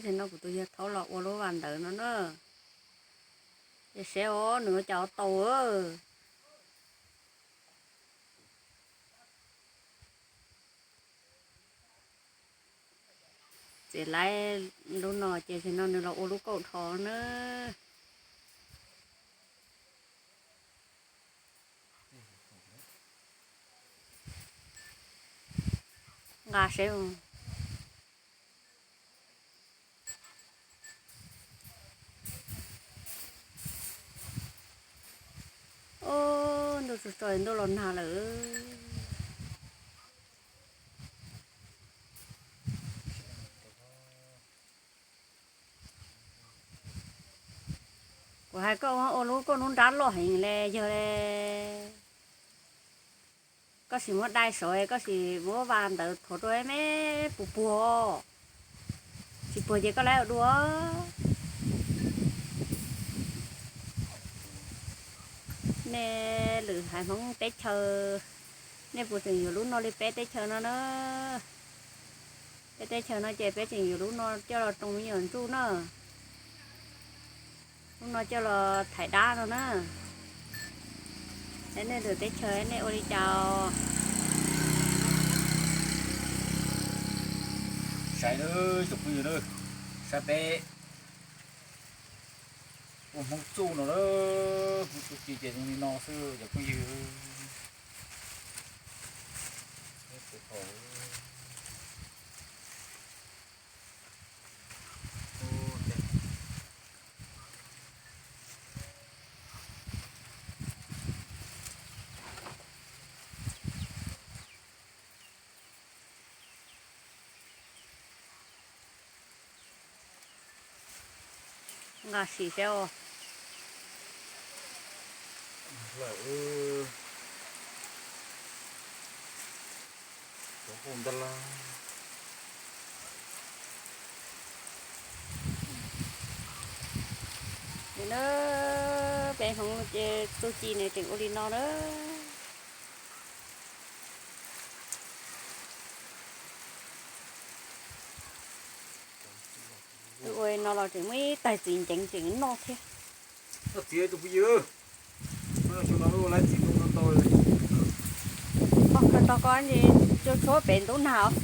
Ces no kuv tus yawg thaub los ua lub vas ntawd no na. Ces seb os nws ua cas tau. Txiav laib lub no ces no nws los ua lub kaum dhos na. Nqa seb. Ob, ntuj tsaus tsaus ntuj los nag lawm. Kuv hais koj ua lub koj lub nrab loj heev le yawg le. Koj sim muab dai saud, koj sim muab vas ntawd thuav rau me puas puag. Tsis puag ces koj lawv ua dua. Nej lwm haiv Hmoob teb chaws, nej puas tseem yuav lub no li peb teb chaws no na? Peb teb chaws no ces peb tseem yuav lub no coj los roos me nyuam ntsuj na. Lub no coj los thaiv dab no na. Es nej lwm teb chaws nej ua li cas? Saib na, cov phooj ywg na, saib peb ua Hmoob txuj no na, Hmoob txuj ci ces zoo li no xwb cov phooj ywg. Nqa sim seb os. Ntag las. Peb Hmoob ces txuj ci ne tseem ua li no na. Ua li no los tseem muaj ib tais txiv nceev tseem noj thiab. Txiv tus phooj ywg, xyoo no lub lab txiv ntoo no ntau. Tog koj ces tshuab pem ntub nag os.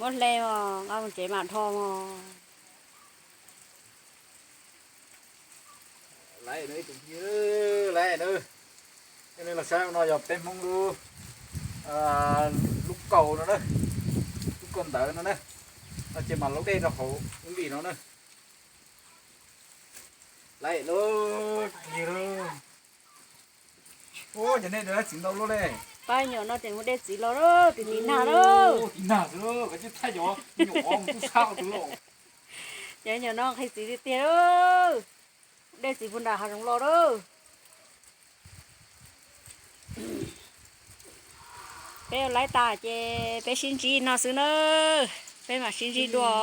Muab hle os, nqa mus tsev mam dhos mog. Laiv no ib tug phooj ywg, laiv no, nej los saib no yog peb Hmoob lub, lub kaus no na, lub kaus ntawd no na, no ces mam laub dej rau hauv lub npis no na. Laiv lub, phooj ywg, cov nej dej txiv ntau luaj le. Pab nyuam no tseem mus de txiv los lawm, tiv nag lawm. Tiv nag xwb, kav tsij thaij cov nyuam qhuav mus tub sab ua tus lauj. Cov nyuam no nqhis txiv tiag tiag lawm. De txiv puag nram hav zoov los lawm. Peb ua laiv tas ces peb sib ntsib no xwb na. Peb mam sib ntsib dua.